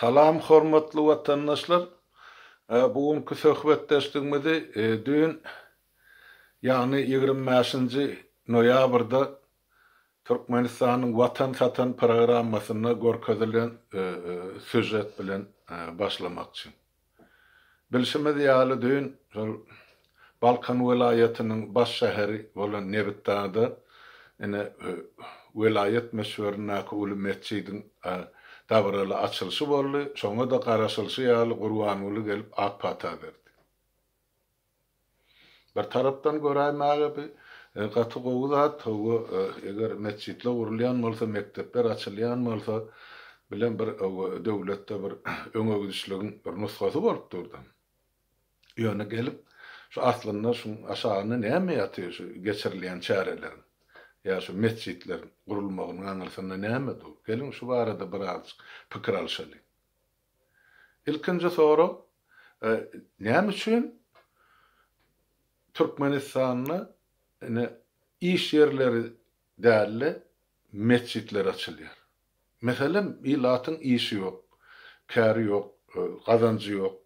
Salam hormatly watandaşlar! Bu günki söhbetdeşligimizi düýn, ýagny 25-nji noýabrda Türkmenistanyň Watan satan programmasynda görkezilen sýužet bilen başlamakçy. Bilşimiz ýaly düýn şol Balkan welaýatynyň baş şäheri bolan Nebitdagda ine welaýat möçberindäki uly metjidiň dabaraly açylyşy boldy. Şoňa-da garaşylyşy ýaly Gurbanguly gelip ak pata berdi. Bir tarapdan göräýmäge bi gaty gowy zat, hawa, eger metjitler gurulýan bolsa, mekdepler açylýan bolsa, bilen bir hawa, döwletde bir öňe gidişligiň bir nusgasy bolup durda. Ýöne gelip, şu aslynda şuň aşagynda näme ýatyr şu geçirilýän çäreleriň ýa şu metjitleriň gurulmagynyň aňyrsynda näme dur? Geliň şu barada birazjyk pikir alşalyň. Ilkinji sorag, näme üçin Türkmenistanda ine iş ýerleri däl-de metjitler açylýar? Meselem, ilatyň işi ýok, käri ýok, gazanjy ýok.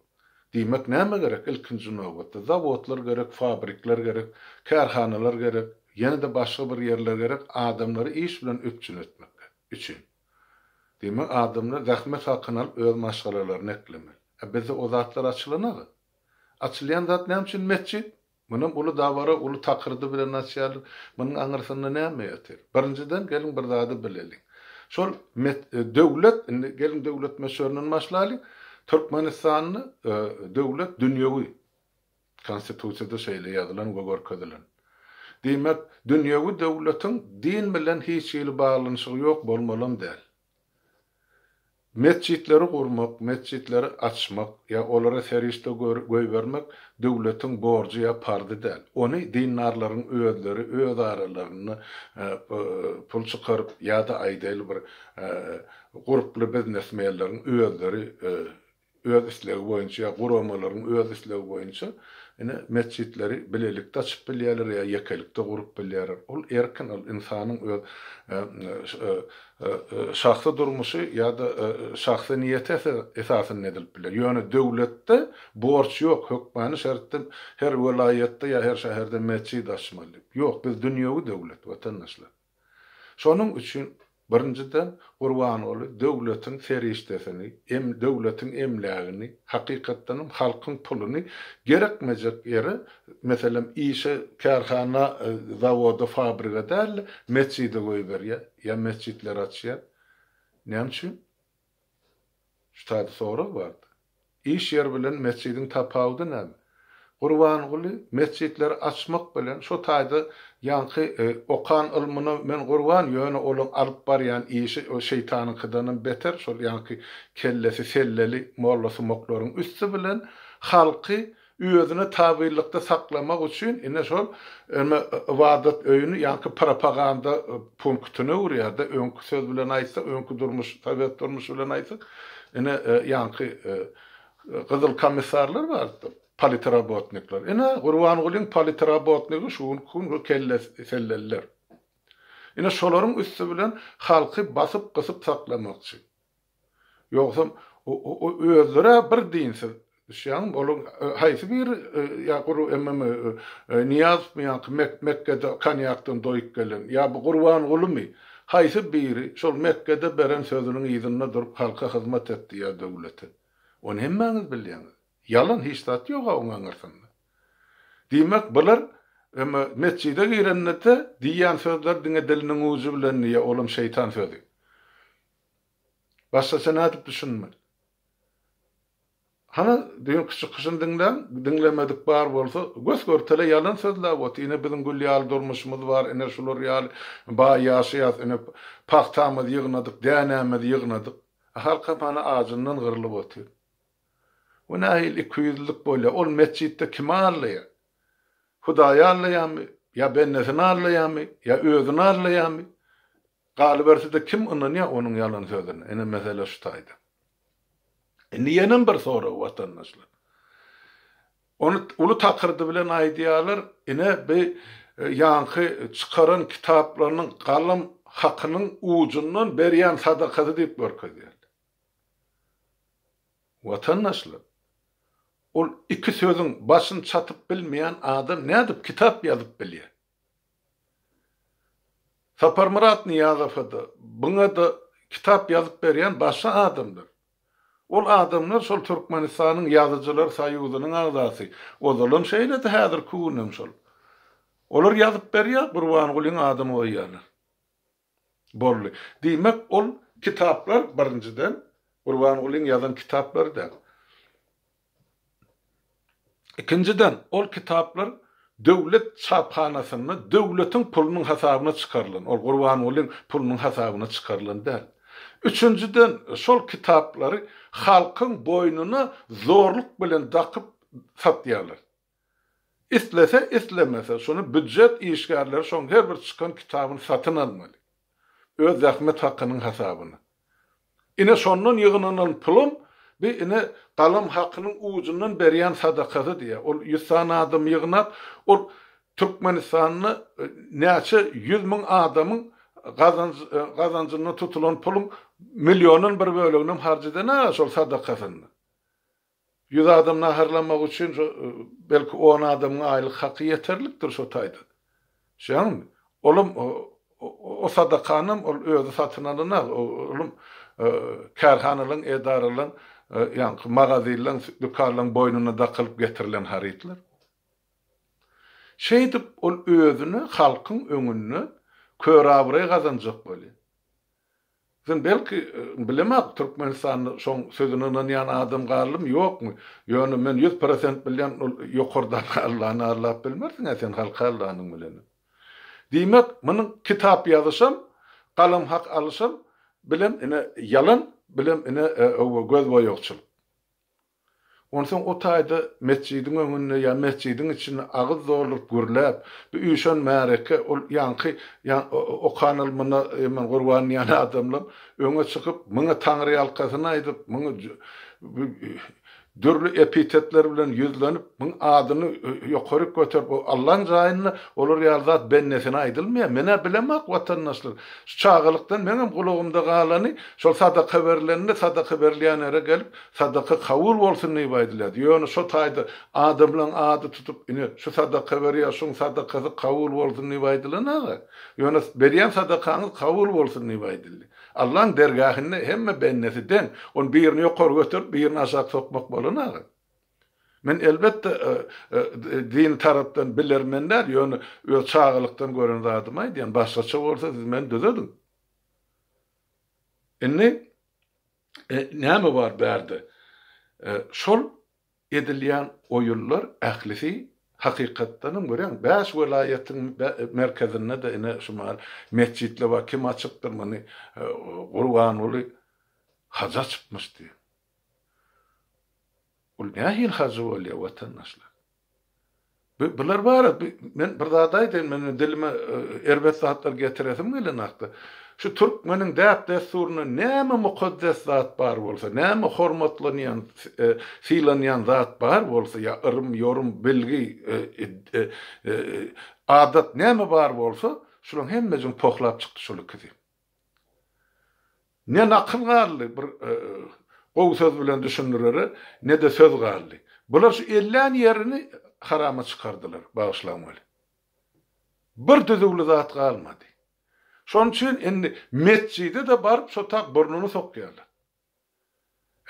Diýmek näme gerek ilkinji nobatda? Zawodlar gerek, fabrikler gerek, kärhanalar gerek, ýene-de başga bir ýerler gerek adamlary iş bilen üpjün etmek üçin. Diýmek, adamlar zähmet hakyny alyp öz maşgalalaryny eklemeli. A bizde o zatlar açylanaga. Açylýan zat näme üçin metjit? Munam uly dabara, uly takyrdy bilen açýarlar. Munuň aňyrsynda näme ýatyr? Birinjiden, geliň bir zady bileliň. Şol met döwlet, indi geliň döwlet möçberinden başlalyň. Türkmenistanda döwlet dünýewi. Konstitusiýada şeýle ýazylan we görkezilen. Diýmek, dünýewi döwletiň din bilen hiç hili baglanyşygy ýok, bolmalam däl. Metjitleri gurmak, metjitleri açmak ýa olara serişde goýbermek döwletiň borjy ýa parzy däl. Ony dindarlaryň özleri öz aralarynda pul çykaryp ýa-da aýdaýly bir gurply biznesmenleriň özleri öz islegi boýunça ýa guramalaryň öz islegi boýunça ine metjitleri bilelikde açyp bilýärler ýa ýekelikde gurup bilýärler. Ol erkin, ol ynsanyň öz şahsy durmuşy ýa-da şahsy niýeti esasynda edilip bilýär. Ýöne döwletde borç ýok, hökmany şertde her welaýatda ýa her şäherde metjit açmaly diýip. Ýok, biz dünýewi döwlet, watandaşlar. Şonuň üçin, birinjiden, Gurbanguly döwletiň serişdesini, em, döwletiň emlägini, hakykatdanam halkyň puluny gerekmejek ýere, meselem, işe, kärhana, zawoda, fabrige däl-de, metjide goýberýär ýa metjitleri açýar. Näme üçin? Şu taýda sorag bardy. Iş ýeri bilen metjidiň tapawudy näme? Gurbanguly metjitleri açmak bilen şo taýda ýaňky okan ylmyna men gurban ýöne olaň alyp barýan işi o şeýtanyňkydanam beter şol ýaňky kellesi selleli mollasumaklaryň üsti bilen halky özüne tabynlykda saklamak üçin ine şol eme ybadat öýüni ýaňky propaganda punktyna öwürýär-de, öňki söz bilen aýtsak, öňki durmuş, sowet durmuşy bilen aýtsak, ine ýaňky gyzyl komissarlar bardy, politrabotnikler. Ine Gurbangulyň politrabotnigi şu günki gün bu kelle selleliler. Ine şolaryň üsti bilen halky basyp gysyp saklamakçy. Ýogsam özleri-ä bir dinsiz. Düşýäňmi? Olaryň haýsy biri ýa guru MM Nyýazowmy ýaňky Mekgede konýakdan doýup gelen, ýa bu Gurbangulymy? Haýsy biri şol Mekgede beren sözüniň yzynda durup halka hyzmat etdi ýa döwlete? Ony hemmäňiz bilýäňiz. Ýalan hiç zat ýog-a oň aňyrsynda. Diýmek bular emme metjide girende-de diýýän sözleri diňe diliniň ujy bilen diýýär, olam şeýtan sözi. Başgaça nädip düşünmeli? Hany, düýnki çykyşyny diňläň, diňlemedik bar bolsa, gös-görtele ýalan sözläp otyr, ine biziň gül ýaly durmuşymyz bar, ine şular ýaly baý ýaşaýas, ine pagtamyzy ýygnadyk, dänämizi ýygnadyk. A halkam hany ajyndan gyrlyp otyr. Bu nähili ikiýüzlülik bolýar? Ol metjitde kimi aldaýar? Hudaýy aldaýarmy? Ýa bendesini aldaýarmy? Ýa özüni aldaýarmy? Galyberse-de kim ynanýar onuň ýalan sözüne? Ine mesele şu taýda. Indi ýenem bir sorag watandaşlar. Ony uly takyrdy bilen aýdýarlar, ine bi ýaňky çykaran kitaplarynyň galam hakynyň ujundan berýän sadakasy diýip görkezýärler. Watandaşlar, ol iki sözüň başyny çatyp bilmeýän adam nädip kitap ýazyp bilýär? Saparmyrat Nyýazowa-da, buňa-da kitap ýazyp berýän başga adamlar. Ol adamlar şol Türkmenistanyň Ýazyjylar soýuzynyň agzasy. Ozalam şeýledi, häzirki günem şol. Olar ýazyp berýär, Gurbangulyň adyny goýýarlar. Boldy. Diýmek, ol kitaplar, birinjiden, Gurbangulyň ýazan kitaplary däl. Ikinjiden, ol kitaplar döwlet çaphanasynda döwletiň pulunyň hasabyna çykarylan, ol Gurbangulyň pulunyň hasabyna çykarylan däl. Üçünjiden, şol kitaplary halkyň boýnuna zorluk bilen dakyp satýarlar. Islese, islemese, şuny býujet işgärleri şoň her bir çykan kitabyny satyn almaly. Öz zähmet hakynyň hasabyna. Ine şondan ýygnanan pulum bi ine galam hakynyň ujundan berýän sadakasy diýýär. Ol ýüz sany adam ýygnap, ol Türkmenistanda näçe 100 müň adamyň gazanj gazanjyndan tutulan puluň milliondan bir böleginem harç eden-ä şol sadakasynda. 100 adam naharlamak üçin şo belki on adamyň aýlyk haky ýeterlikdir şo taýda. Düşýäňmi? Olam o sadakanam ol özi satyn alanok, olam kärhanalaryň, edaralaryň, ýaňky magazinleň, dükanlaryň boýnuna dakylyp getirilen harytlar. Şeýdip ol özüne halkyň öňünde körabraý gazanjak bolýar. Sen belki bilemok Türkmenistanda şoň sözüne ynanýan adam galdymy ýokmy? Ýöne men 100% bilýän ol ýokardaky Allany aldap bilmersiň-ä sen halky aldanyň bilen. Diýmek munuň kitap ýazyşam, galam hak alyşam bilem ine ýalan, bilem ine göz boýagçylyk. Onsoň o taýda metjidiň öňünde ýa metjidiň içinde agyz dolduryp gürläp, bu üýşen märeke, ol ýaňky ýa okan ylmyna emen gurban diýen adamlam öňe çykyp, muňa taňryýalkasyny aýdyp, muňa dürli epitetler bilen ýüzlenip, muň adyny ýokaryk göterip, o Allaň jaýynda olar ýaly zat bendesine aýdylmaýar. Men-ä bilemok watandaşlar. Şu çagalykdan meňem gulagymda galany, şol sadaka berlende, sadaka berilýän ýere gelip, Sadaka kabul bolsun diýip aýdylýardy. Ýöne şo taýda adamlaň ady tutup, ine, şu sadaka berýär, şuň sadakasy kabul bolsun diýip aýdylan-a. Ýöne berýän sadakaňyz kabul bolsun diýip aýdyldy. Allaň dergähinde hemme bendesi deň. Ony birini ýokary göterip, birini aşak sokmak bolan-a. Men elbetde dini tarapdan bilermen däl, ýöne öz çagalykdan gören zadymy aýdýan. Başgaça bolsa siz meni düzediň. Indi Näme bar bärde? Şol edilýän oýunlar ählisi hakykatdanam görýäň, bäş welaýatyň merkezinde-de ine şu mahal metjitler bar. Kim açypdyr muny? Gurbanguly hajy açypmyş diýip. Ol nähili hajy bolýar watandaşlar? Bu bular bar, men bir zat aýdaýyn, men dilime erbet zatlar getiresim gelenakda. Şu türkmeniň däp-dessurynda näme mukaddes zat bar bolsa, näme hormatlanýan, sylanýan zat bar bolsa, ýa yrym, ýorum, bilgi, adat näme bar bolsa, şularyň hemmejigini pohlap çykdy şol ikisi. Ne nakyl galdy bir gowy söz bilen düşündirere, ne-de söz galdy. Bular şu ellän ýerini harama çykardylar, bagyşlaň weli. Bir düzüwli zat galmady. Şonuň üçin indi metjide-de baryp şo tak burnuny sokýarlar.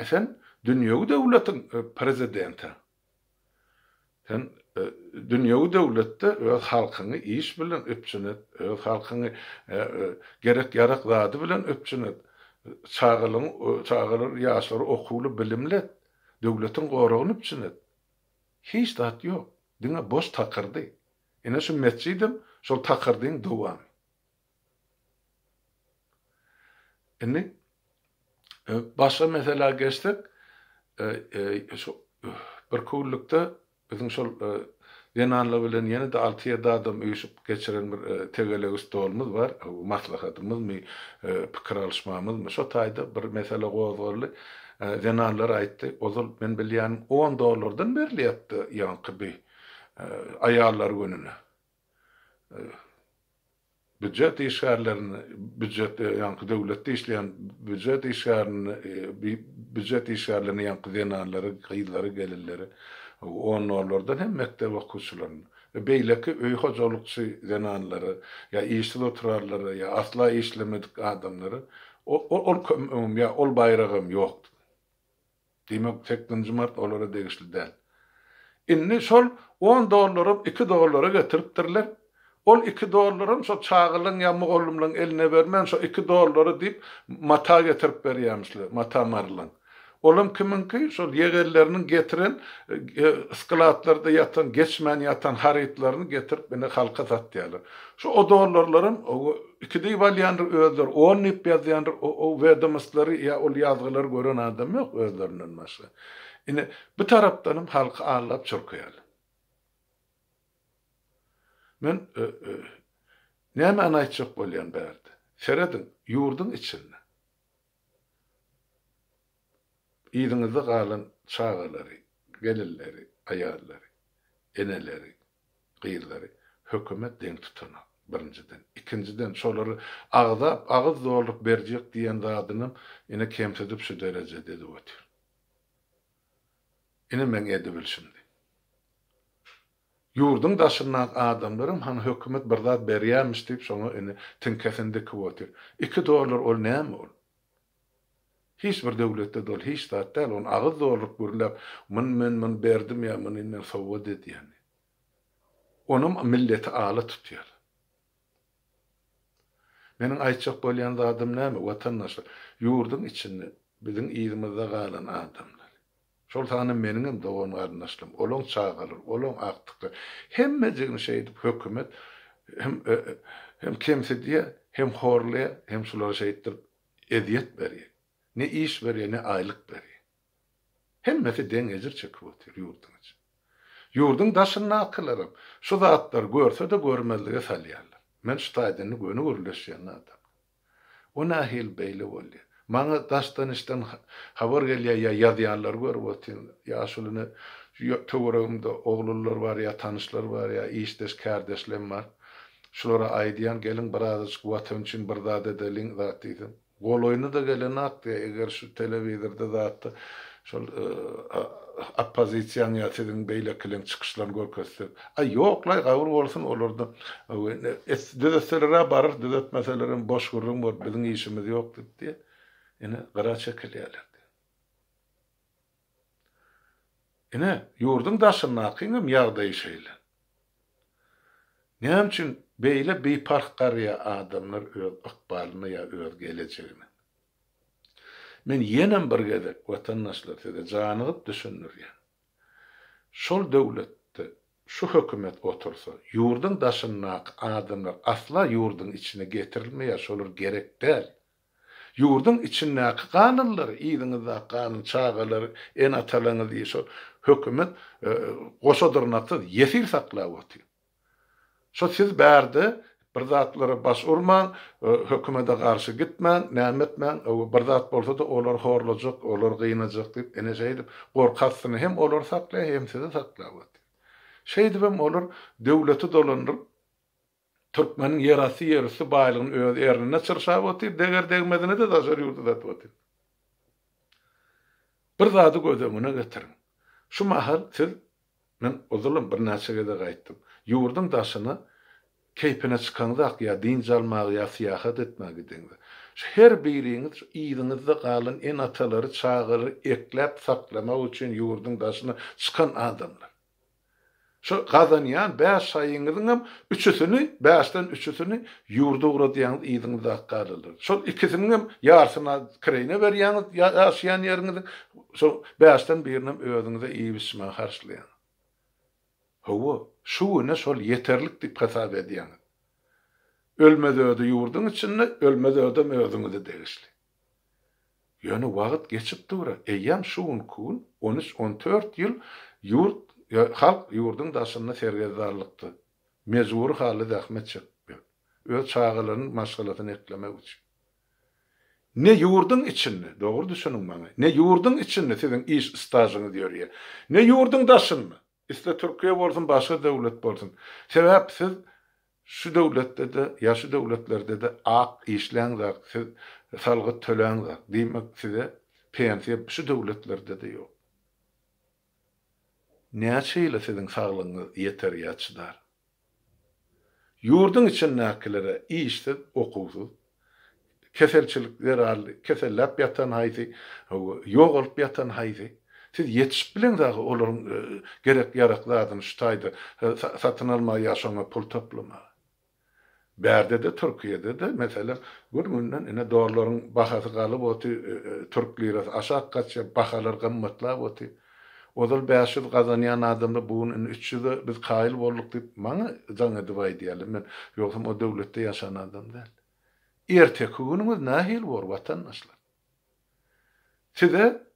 E sen dünýewi döwletiň prezidenti. Sen dünýewi döwletde öz halkyňy iş bilen üpjün et, öz halkyňy gerek-ýarak zady bilen üpjün et. Çagalaryň, çagalary, ýaşlary okuwly, bilimli et. Döwletiň goragyny üpjün et. Hiç zat ýok. Diňe boş takyrdy. Ine şu metjidem şol takyrdyň dowamy. Indi başga meselä geçsek, şu bir günlükde biziň şol zenanlar bilen ýene-de alty-ýedi adam üýşüp geçiren bir tegelek stolumyz bar, maslahatymyzmy, pikir alyşmamyzmy, şo taýda bir mesele gozgaldy. Zenanlar aýtdy, ozal men bilýänim on dollardan berilýärdi ýaňky bi aýallar gününe. Býujet işgärlerini, býujet, ýaňky döwletde işleýän býujet işgärini, býujet işgärlerini ýaňky zenanlary, gyzlary, gelinleri on dollardan hem mekdep okuwçylaryny we beýleki öý hojalykçy zenanlary ýa işsiz oturanlary ýa asla işlemedik adamlary ol kömegem ýa ol baýragam ýokdy. Diýmek, sekizinji mart olara degişli däl. Indi şol on dollaram iki dollara getiripdirler. Ol iki dollaram şo çagalaň ýa mugallymlaň eline bermän, şo iki dollary diýip mata getirip berýämişler, mata marylaň. Olam kimiňki? Şol ýegenleriniň getiren skladlarda ýatan, geçmän ýatan harytlaryny getirip ine halka satýarlar. Şu o dollarlaram iki diýip alýandyr özleri, on diýip ýazýandyr, o wedomostlary ýa ol ýazgylary gören adam ýok özlerinden başga. Ine, bu tarapdanam halky aldap çürkeýärler. Men nämäni aýtjak bolýan bärde? Serediň, ýurduň içinde yzyňyzda galan çagalary, gelinleri, aýallary, eneleri, gyzlary hökümet deň tutanok, birinjiden. Ikinjiden, şolary agzap, agyz dolduryp berjek diýen zadynam ine kemsidip şu derejede edip otyr. Ine meň edibilşim diý. Ýurduň daşyndaky adamlaram hany hökümet bir zat berýärmiş diýip şoňa ine tiňkesini dikip otyr. Iki dollar ol näme ol? Hiç bir döwletde-de ol hiç zat däl, ony agyz dolduryp gürläp, muny men muny berdim ýa muny men sowgat edýän diýip. Onam milleti ala tutýarlar. Meniň aýtjak bolýan zadym näme, watandaşlar? Ýurduň içinde biziň yzymyzda galan adamlar, şol sanda meniňem dogan-garyndaşlarym, olaň çagalary, olaň agtyklary, hemmejigini şeýdip hökümet hem hem kemsidýär, hem horlaýar, hem şulara şeýtdirip ezýet berýär. Ne iş berýär, ne aýlyk berýär. Hemmesi deň ejir çekip otyr ýurduň içinde. Ýurduň daşyndakylaram şu zatlary görse-de görmezlige salýarlar. Men şu taýda indi göni gürleşýän adam. O nähili beýle bolýar? Maňa daşdan-içden habar gelýär ýa ýazýanlary görüp otyryn. Ýaşuly ine töweregimde oglanlar bar ýa tanyşlar bar ýa işdeş kärdeşlem bar. Şulara aýdýan geliň birazajyk watan üçin bir zat edeliň zat diýsem. Golaýyna-da gelenok diýýär, eger şu telewizorda zatda şol oppozisiýaň ýa siziň beýlekileň çykyşlaryny görkezsek. Aý ýok-laý gabyr bolsun olarda. Düzetseler-ä barar, düzetmeselerem boş gürrüň bor, biziň işimiz ýok diýip diýýär. Ine, gyra çekilýärler diýýär. Ine, ýurduň daşyndakyňam ýagdaýy şeýle. Näme üçin beýle biparh garaýar adamlar öz ykbalyna ýa öz gelejegine? Men ýenem bir gezek watandaşlar size janygyp düşündirýän. Şol döwletde şu hökümet otursa, ýurduň daşyndaky adamlar asla ýurduň içine getirilmeýär, şolar gerek däl. Ýurduň içindäki galanlary, yzyňyzdaky galan çagalary, ene-atalaryňyzy şol hökümet goşa dyrnaksyz ýesir saklap otyr. Şo siz bärde bir zatlara baş urmaň, hökümete garşy gitmäň, näme etmäň, bir zat bolsa-da olar horlajak, olar gynajak diýip, ine şeýdip gorky astynda hem olary saklaýar, hem sizi saklap otyr. Şeýdibem olar döwleti dolandyryp, Türkmeniň ýerasty ýerüsti baýlygyny öz ernine çyrşap otyr, deger-degmezini-de daşary ýurda satyp otyr. Bir zady göz öňüne getiriň. Şu mahal siz, men ozalam birnäçe gezek aýtdym, ýurduň daşyna keýpine çykaňzak ýa dynç almaga ýa syýahat etmäge gideňizde, şu her biriňiz şu yzyňyzda galan ene-atalary, çagalary ekläp saklamak üçin ýurduň daşyna çykan adamlar. Şu gazanýan bäş şaýyňyzyňam üçüsini, bäşden üçüsini ýurda ugradýaňyz yzyňyzdaky galanlar. Şol ikisiniňem ýarsyny kireýine berýäňiz ýaşaýan ýeriňiziň, şol bäşden birinem özüňize iýip-içmäge harçlaýaňyz. Hawa, şu güne şol ýeterlik diýip hasap edýäňiz. Ölmez-ödi ýurduň içinde, ölmez-ödem özüňize degişli. Ýöne wagt geçip dur-a, eýýäm şu günki gün on üç, on dört ýyl ýurt, halk ýurduň daşynda sergezdanlykda, mejbury halda zähmet çekip ýör. Öz çagalaryny, maşgalasyny eklemek üçin. Ne ýurduň içinde, dogry düşüniň maňa, ne ýurduň içinde siziň iş stažyňyz ýörýär, ne ýurduň daşynda, isle Türkiýe bolsun, başga döwlet bolsun. Sebäp siz. Şu döwletde-de ýa şu döwletlerde-de ak işläňzak siz salgyt töläňzak diýmek size pensiýa şu döwletlerde-de ýok. Näçe ýyla siziň saglygyňyz ýeter ýa çydar? Ýurduň içindäkilere işsiz, okuwsyz, keselçilik zerarly keselläp ýatan haýsy, ýogalyp ýatan haýsy? Siz ýetişip bileňzak olaryň gerek-ýarak zadyny şu taýda satyn almaga ýa şoňa pul toplamaga. Bärde-de, Türkiýede-de, meselem, gün-günden ine dollaryň bahasy galyp oty, türk lirasy aşak gaçýar, bahalar gymmatlap oty. Ozal 500 gazanýan adamlar bu gün indi 300-e biz kaýyl bolduk diýip, maňa jaň edip aýdýarlar. Men ýogsam o döwletde ýaşan adam däl. Erteki günüňiz nähili bor, watandaşlar? Size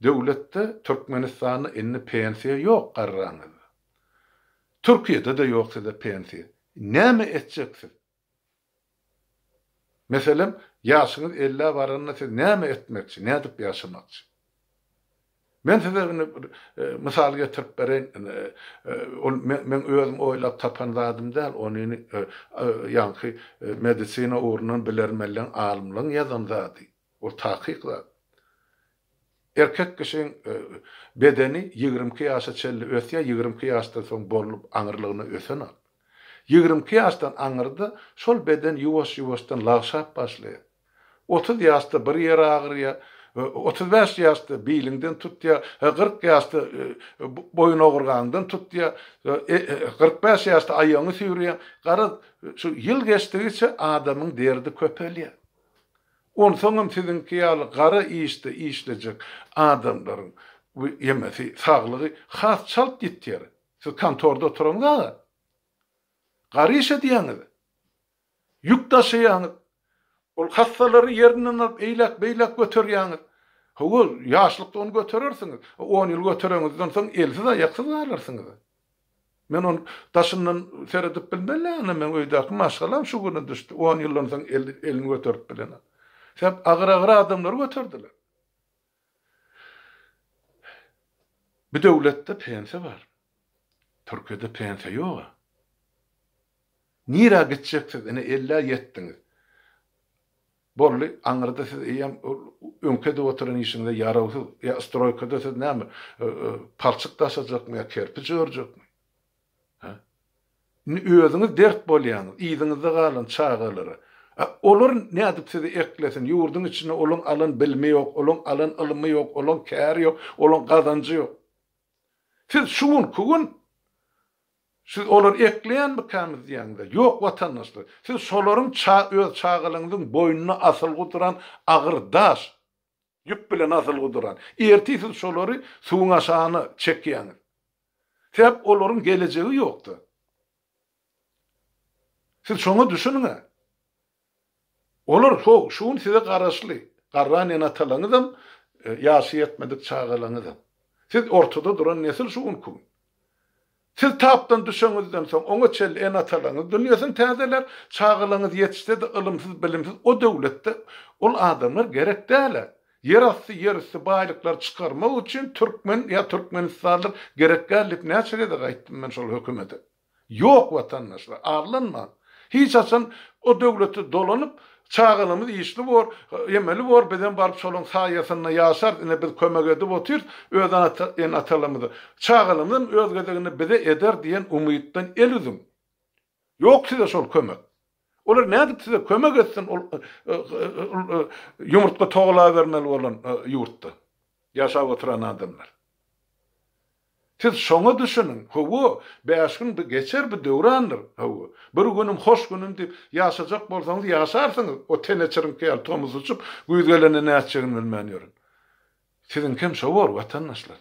döwletde Türkmenistanda indi pensiýa ýok garraňyzda. Türkiýede-de ýok size pensiýa. Näme etjek siz? Meselem, ýaşyňyz ellä baranda siz näme etmekçi, nädip ýaşamakçy? Men size indi bir mysal getirip bereýin. Ol meň özüm oýlap tapan zadym däl, onyny ýaňky medisina ugrundan bilermenleň, alymlaryň ýazan zady. Ol takyk zat. Erkek kişiň bedeni 22 ýaşa çenli ösýär, 22 ýaşdan soň bollup aňyrlygyna ösenok. 22 ýaşdan aňyrda şol beden ýuwaş-ýuwaşdan lagşap başlaýar. 30 ýaşda bir ýeri agyrýar, 35 ýaşda biliňden tutýar, 40 ýaşda boýun ogurgaňdan tutýar, 45 ýaşda aýagyňy süýrýär. Garaz, şu ýyl geçdigiçe adamyň derdi köpelýär. Onsoňam siziňki ýaly gara işde işlejek adamlaryň bu ýemesi, saglygy has çalt ýitýär. Siz kontorda oturaňyz-a. Gara iş edýäňiz. Ýük daşaýaňyz. Ol hassalary ýerinden alyp eýläk-beýläk göterýäňiz. Hawa, ýaşlykda ony göterersiňiz. On ýyl götereňizden soň elsiz-aýaksyz galarsyňyz. Men ony daşyndan seredip bilmeli, ana meň öýdäki maşgalam şu güne düşdi, on ýyldan soň elini göterip bilenok. Sebäp agyr-agyr adamlary göterdiler. Bu döwletde pensiýa bar. Türkiýede pensiýa ýog-a. Nirä gitjek siz, ine ellä ýetdiňiz. Boldy, aňyrda siz eýýäm öňki edip oturan işiňize ýarawsyz, ýa stroýkada siz näme, palçyk daşajakmy ýa kerpiç örjekmi? Hä? Indi özüňiz dert bolýaňyz, yzyňyzda galan çagalara. A olar nädip sizi eklesin, ýurduň içinde olaň alan bilimi ýok, olaň alan ylymy ýok, olaň käri ýok, olaň gazanjy ýok. Siz şu günki gün Siz olary ekleýänmikämiz diýýäňiz-de, ýok watandaşlar, siz şolaryň ça öz çagalaryňyzyň boýnuna asylgy duran agyr daş, ýüp bilen asylgy duran. Ertir siz şolary suwuň aşagyna çekýäňiz. Sebäp olaryň gelejegi ýok-da. Siz şoňa düşüniň-ä. Olar ho, şu gün size garaşly. Garran ene-atalaryňyzam, ýaşy ýetmedik çagalaryňyzam. Siz ortada duran nesil şu günki gün. Siz tapdan düşeňizden soň, oňa çenli ene-atalaryňyz dünýesini täzelär, çagalaryňyz ýetişse-de ylymsyz, bilimsiz o döwletde ol adamlar gerek däl-ä. Ýerasty, ýerüsti baýlyklary çykarmak üçin türkmen ýa türkmenistanlylar gerek däl diýip näçe gezek aýtdym men şol hökümete. Ýok watandaşlar, aldanmaň. Hiç haçan o döwlete dolanyp, çagalarymyz işli bor, emeli bor, bizem baryp şolaň saýasynda ýaşarys, ine biz kömek edip otyrys öz ene-atalarymyza, çagalarymyzam öz gezeginde bize eder diýen umytdan el üzüň. Ýok size şol kömek. Olar nädip size kömek etsin ol ýumurtga togalabermeli bolan ýurtda ýaşap oturan adamlar. Siz şoňa düşüniň, hawa, bäş gün bu geçer, bu döwrandyr, hawa. Bir günüm hoş günüm diýip ýaşajak bolsaňyz ýaşarsyňyz, o teneçiriňki ýaly tomus uçup, güýz gelende nätjegini bilmän ýörün. Siziňkem şo bor, watandaşlar.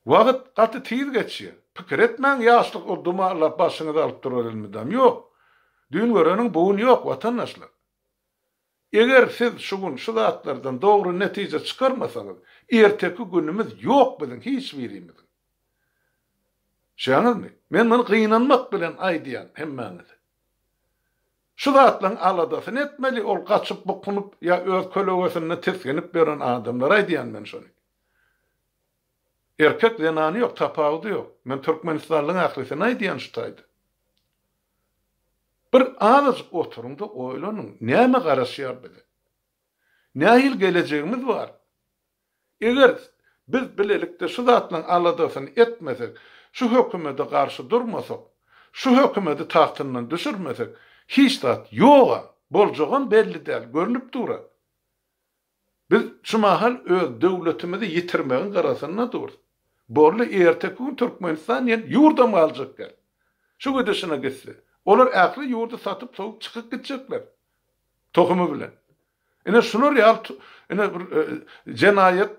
Wagt gaty tiz geçýär. Pikir etmäň, ýaşlyk ol dumanlap başyňyzy alyp durar elmydam. Ýok. Düýn göreniň bu gün ýok, watandaşlar. Eger siz şu gün şu zatlardan dogry netije çykarmasaňyz, erteki günümiz ýok biziň hiç birimiziň. Düşýäňizmi? Men muny gynanmak bilen aýdýan hemmäňize. Şu zatlaryň aladasyny etmeli, ol gaçyp bukunyp ýa öz kölegesinde tisginip ýören adamlara aýdýan men şony. Erkek zenany ýok, tapawudy ýok. Men Türkmenistanlyň ählisine aýdýan şu taýda. Bir azajyk oturyň-da oýlanyň, näme garaşýar bize? Nähili gelejegimiz bar? Eger biz bilelikde şu zatlaryň aladasyny etmesek, şu hökümede garşy durmasak, şu hökümedi tagtyndan düşürmesek, hiç zat ýog-a, boljagam belli däl, görnüp dur-a. Biz şu mahal öz döwletimizi ýitirmegiň gyrasynda durus. Borly erteki gün Türkmenistan diýen ýurdam galjak däl. Şu gidişine gitse. Olar ähli ýurdy satyp-sowup çykyp gitjekler. Tohumy bilen. Ine şular ýaly ine bir jenaýat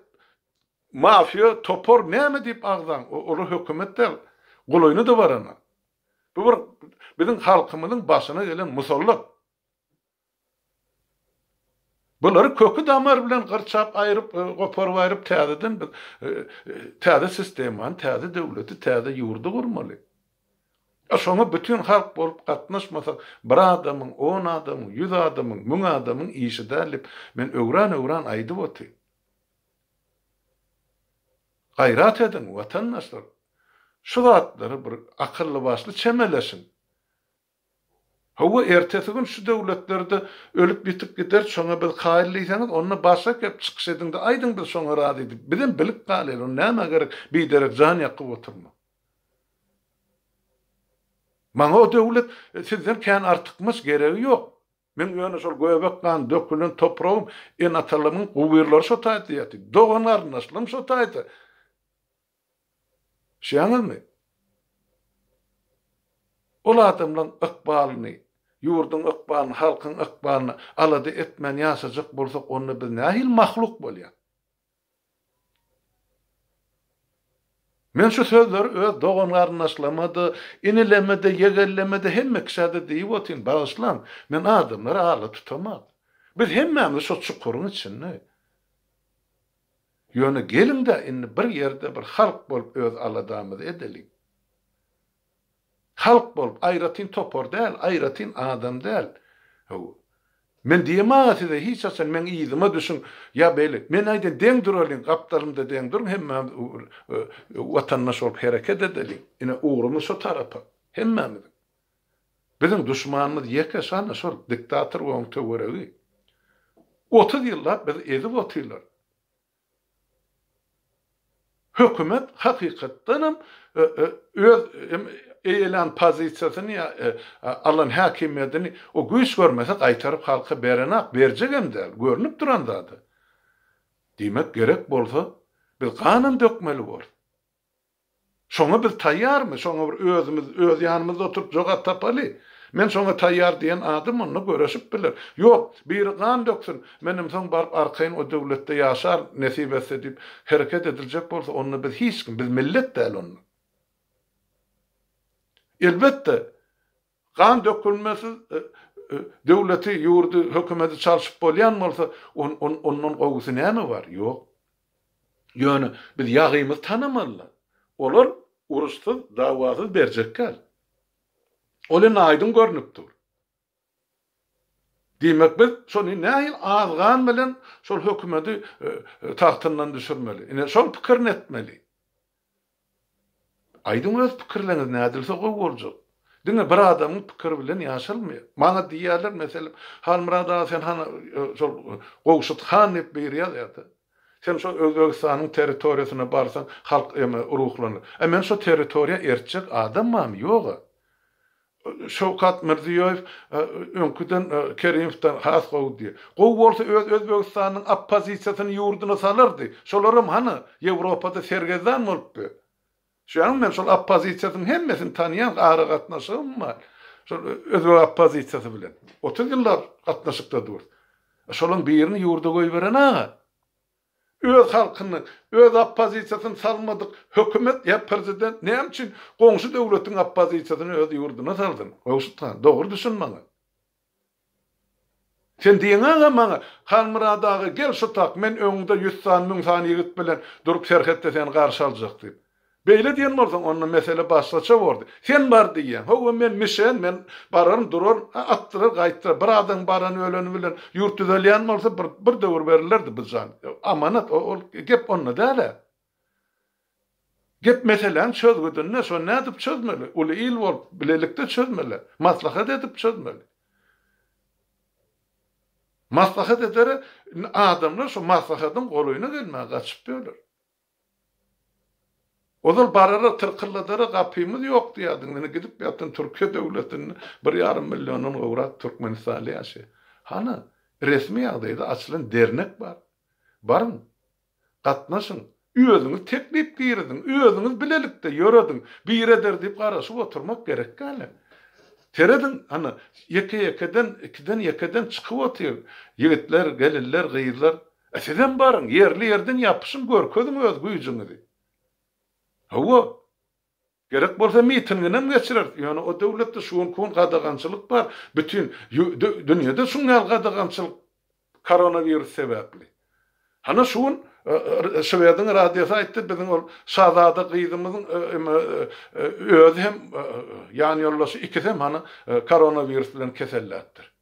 mafiýa topar näme diýip agzaň olar hökümet däl golaýyna-da baranok. Bu bir biziň halkymyzyň başyna gelen musallat. Bulary köki damar bilen gyrçap aýryp goparyp aýryp täzeden biz täze sistemany täze döwleti täze ýurdy gurmaly. A şoňa bütin halk bolup gatnaşmasak, bir adamyň, on adamyň, ýüz adamyň, müň adamyň işi däl diýip, men öwran-öwran aýdyp otyryn. Gaýrat ediň, watandaşlar! Şu zatlara bir akylly-başly çemeleşiň. Hawa, ertesi gün şu döwletlerde ölüp-ýitip gider, şoňa biz kaýyl diýseňiz, onda başga gep çykyş ediň-de aýdyň biz şoňa razy diýip. Bizem bilip galaýly, onda nämä gerek biderek jan ýakyp oturmak. Maňa o döwlet sizden kän artykmaç geregi ýok. Meň ýöne şol göbek gan dökülen topragym, ene-atalarymyň gubyrlary şo taýda ýatyr. Dogan-garyndaşlarym şo taýda. Düşýäňizmi? Ol adamlaryň ykbalyny, ýurduň ykbalyny, halkyň ykbalyny alada etmän ýaşajak bolsak, onda biz nähili mahluk bolýas? Men şu sözleri öz dogan-garyndaşlaryma-da, inileme-de, ýegenleme-de, hemme kişä-de diýip otyryn, bagyşlaň, men adamlary ala tutamak. Biz hemmämiz şo çukuryň içinde. Ýöne geliň-de indi bir ýerde bir halk bolup öz aladamyzy edeliň. Halk bolup, aýratyn topar däl, aýratyn adam däl. Hawa. Men diýemag-a size hiç haçan meň yzyma düşüň ýa beýle. Men aýdýan deň duralyň, gapdalymda deň duruň, hemmämiz watandaş bolup hereket edeliň. Ine, ugrumyz şo tarapa, hemmämiziň. Biziň duşmanymyz ýeke şana şol diktator we oň töweregi. 30 ýyllap bizi ezip otyrlar. Hökümet hakykatdanam öz eýelän pozisiýasyny ýa alan häkimiýetini o güýç görmese gaýtaryp halka berenak, berjegem däl, görnüp duran zada. Diýmek gerek bolsa biz ganam dökmeli borus. Şoňa biz taýýarmy? Şoňa bir özümiz öz ýanymyzda oturyp jogap tapaly. Men şoňa taýýar diýen adam onda göreşip biler. Ýok, biri gan döksün, menem soň baryp arkaýyn o döwletde ýaşaryn, nesip etse diýip hereket ediljek bolsa, onda biz hiç kim, biz millet däl onda. Elbetde, Gan dökülmesiz döwleti, ýurdy, hökümeti çalşyp bolýan bolsa, ondan gowusy näme bar? Ýok. Ýöne biz ýagymyzy tanamalylar. Olar uruşsyz, dawasyz berjek däl. Ol indi aýdyň görnüp dur. Diýmek biz şony nähili az gan bilen şol hökümeti tagtyndan düşürmeli. Ine şol pikirini etmeli. Aýdyň öz pikirleriňizi nädilse gowy boljak. Diňe bir adamyň pikiri bilen ýaşalmaýar. Maňa diýýärler meselem Halmyrat aga sen hany şol Gowşut han diýip biri ýazýarda. Sen şol Özbegistanyň territoriýasyna barsaň halk eme ruhlanar. E men şo territoriýa ertjek adam barmy? Ýoga. Şawkat Mirziýoýew öňküden Kerimowdan has gowy diýýär. Gowy bolsa öz Özbegistanyň oppozisiýasyny ýurduna salardy. Şolaram hany Ýewropada sergezdan bolup ýör. Şuýaňmy men şol oppozisiýasynyň hemmesini tanýan aragatnaşygym bar. Şol özbek oppozisiýasy bilen. 30 ýyllap gatnaşykda durus. Şolaň birini ýurda goýberen aga. Öz halkyny, öz oppozisiýasyny salmadyk hökümet ýa prezident näme üçin goňşy döwletiň oppozisiýasyny öz ýurduna salsyn? Gowşut han, dogry düşün maňa. Sen diýeňä maňa, Halmyrat aga gel şu tak, men öňüňde ýüz sany, müň sany ýigit bilen durup serhetde seni garşy aljak diýip. Beýle diýen bolsaň, onda mesele başgaça bordy. Sen bar diýýäň. Hawa, men mişen, men bararyn, duraryn. A, atdyrar, gaýtdyrar. Bir adamyň barany-öleni bilen ýurt düzelýän bolsa, bir, bir döwür berilerdi bu jan. Amanat, ol gep onda däl-ä. Gep meseläň çözgüdinde, şony nädip çözmeli? Uly il bolup, bilelikde çözmeli. Maslahat edip çözmeli. Maslahat edere adamlar şu maslahatyň golaýyna gelmäge gaçyp ýörler. Ozal barara, tyrkylladara gapymyz ýok diýýärdiň, indi gidip ýatyn Türkiýe döwletinde bir ýarym milliondan gowrak türkmenistanly ýaşaýar. Hany, resmi ýagdaýda açylan dernek bar. Baryň, gatnaşyň, özüňiz teklip giriziň, özüňiz bilelikde ýörediň, biri eder diýip garaşyp oturmak gerek däl. Serediň, hany, ýeke-ýekeden, ikiden-ýekeden çykyp otyr ýigitler, gelinler, gyzlar. E sizem baryň, ýerli-ýerden ýapyşyň, görkeziň öz güýjüňizi. Hawa, gerek bolsa mitinginem geçireris, ýöne o döwletde şu günki gün gadagançylyk bar, bütin dünýede şuň ýaly gadagançylyk koronawirus sebäpli. Hany şu gün Şwediň radiosy aýtdy, biziň ol şazada gyzymyzyň özi hem ýanýoldaşy ikisem hany koronawirus bilen keselläpdir.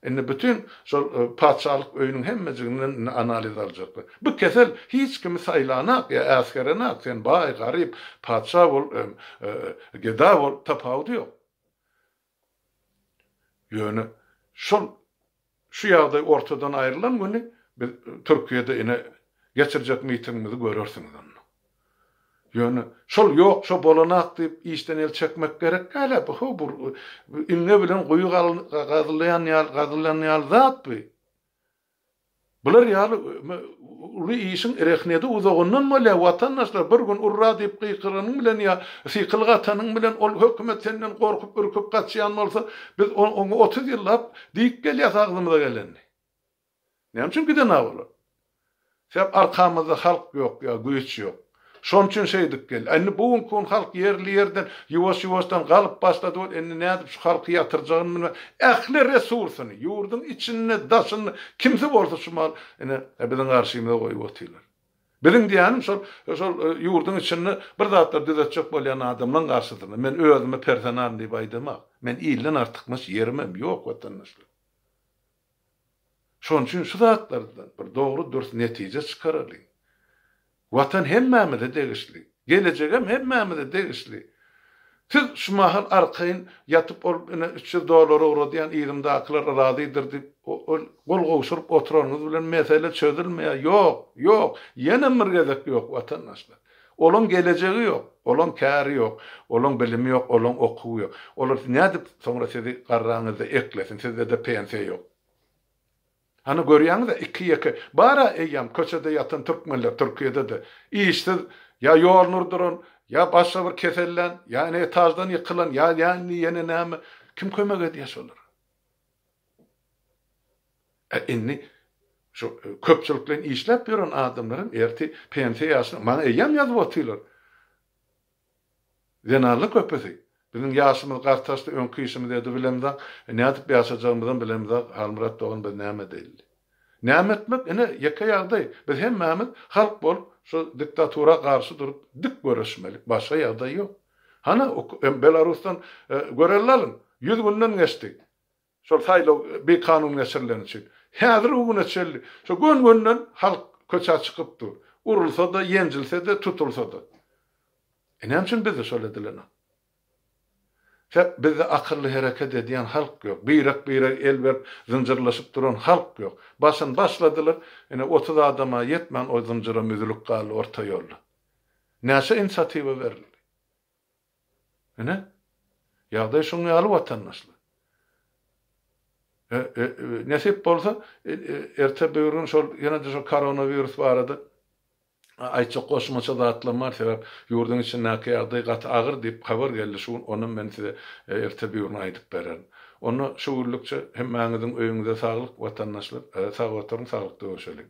Indi bütin şol patyşalyk öýüniň hemmejiginden indi analiz aljaklar. Bu kesel hiç kimi saýlanak ýa äsgerenak, sen baý, garyp, patyşa bol, geda bol, tapawudy ýok. Ýöne şol şu ýagdaý ortadan aýrylan güni biz Türkiýede ine geçirjek mitingimizi görersiňiz onda. Ýöne şol ýok, şo bolanak diýip işden el çekmek gerek däl-ä, bu how bu iňňe bilen guýy gazylýan ýaly gazylan ýaly zat bu. Bular ýaly uly işiň rehnedi uzagyndan bolýar, watandaşlar, bir gün urra diýip gykyranyň bilen ýa sykylyk atanyň bilen ol hökümet senden gorkup ürküp gaçýan bolsa, biz oňa 30 ýyllap diýip gelýäs agzymyza gelenini. Näme üçin giden-a olar? Sebäp arkamyzda halk ýok ýa güýç ýok. Şonuň üçin şeýdip geldi. Indi bu günki gün halk ýerli-ýerden ýuwaş-ýuwaşdan galyp başlady ol indi nädip şu halky ýatyrjagyny bilmän ähli resursyny ýurduň içinde, daşynda kimsi bolsa şu mal ine biziň garşymyza goýup otyrlar. Biziň diýýänim şol şol ýurduň içinde bir zatlar düzetjek bolýan adamlaň garşysynda. Men özüme personal diýip aýdamak. Men ilden artykmaç ýerimem ýok watandaşlar. Şonuň üçin şu zatlardan bir dogry-dürs netije çykaralyň. Watan hemmämize degişli. Gelejegem hemmämize degişli. Siz şu mahal arkaýyn ýatyp ol ine 300 dollar ugradýan yzymdakylar razydyr diýip ol gol gowşuryp oturanyňyz bilen mesele çözülmeýär. Ýok, ýok, ýenem bir gezek ýok watandaşlar. Olaň gelejegi ýok, olaň käri ýok, olaň bilimi ýok, olaň okuwy ýok. Olar nädip soňra sizi garraňyzda eklesin, sizde-de pensiýa ýok. Hany görýäňiz-ä iki-ýeke bar-a eýýäm köçede ýatan türkmenler Türkiýede-de. Işsiz, ýa ýoluny urduran, ýa başga bir kesellän, ýa ine etaždan ýykylan, ýa ýa indi ýene näme. Kim kömek edýär şolara? E indi şu köpçülikleýin işläp ýören adamlar hem ertir pensiýa ýaşyna maňa eýýäm ýazyp otyrlar. Zenanlar köpüsi. Biziň ýaşymyz gartaşdy, öňki işimizi edibilemzok, nädip ýaşajagymyzam bilemzok, Halmyrat dogan biz näme edeýli? Näme etmek? Ine, ýeke ýagdaý, biz hemmämiz halk bolup şu diktatura garşy durup dik göreşmeli. Başga ýagdaý ýok. Hany, Belarusdan görelde alyň. Ýüz günden geçdi. Şol saýlaw bikanun geçirileni üçin. Häzirki güne çenli şo gön-gönden halk köçä çykyp dur. Urulsa-da, ýenjilse-de, tutulsa-da. E näme üçin bizde şol edilenok? Sebäp bizde akylly hereket edýän halk ýok. Birek-birege el berip zynjyrlaşyp duran halk ýok. Başyny başladylar, ine 30 adama ýetmän o zynjyram üzülip galdy orta ýolda. Näçe inisiatiwa berildi? Ine, ýagdaý şuň ýaly watandaşlar. Nesip bolsa, erte böwrün şol ýene-de şol koronawirus barada aýtjak goşmaça zatlarym bar, sebäp ýurduň içindäki ýagdaý gaty agyr diýip habar geldi şu gün, onam men size erte böwrün aýdyp bererin. Onda şu günlükçe hemmäňiziň öýüňize saglyk watandaşlar, sag oturyň, saglykda görşeliň.